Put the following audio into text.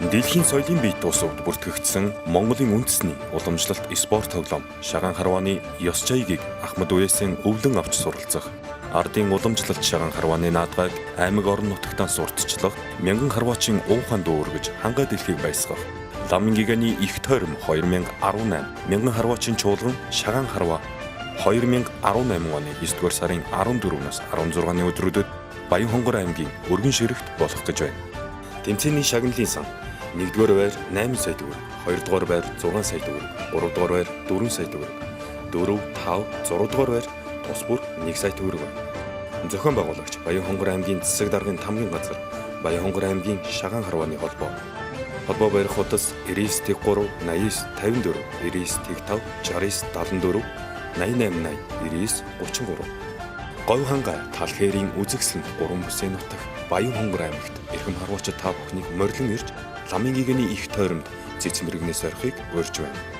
Дэлхийн соёлын бие тусвд бүртгэгдсэн Монголын үндэсний уламжлалт спорт тоглоом Шагаан харвааны ёс чаягийг Ахмад үеэсэн өвлөн авч суралцах, ардын уламжлалт шагаан харвааны наадгайг аймаг орон нутагтаа сурталчлах, мянган харваачин уухан дүүргэж хангай дэлхийг баясгах Ламын гигэний их тойром 2018 мянган харваачин чуулган Шагаан харваа 2018 оны 9-р сарын 14-нөөс 16-ны өдрүүдэд Баян-Хонгор аймгийн Өргөн ширэгт болох гэж байна. Тэмцээний шагналын сан 1-р байр 8 сая төгрөг, 2-р байр 6 сая төгрөг, 3-р байр 4 сая төгрөг, 4, 5, 6-р байр тус бүр 1 сая төгрөг байна. Зохион байгуулагч Баян-Хонгор аймгийн засаг даргын тамгын газар, Баян-Хонгор аймгийн Шагаан харвааны холбоо. Холбоо барих утас 99 3 89 54 99 5 69 74 88 80 99 33. Говь хангай Талхээрийн үзэгсэлэнт гурван бүсийн нутагт Баян-Хонгор аймагт эрхэм харваачид та бүхнийг морилон ирж Ламын гигэний их тойромд цэцмэрэгнээс орохыг урьж байна.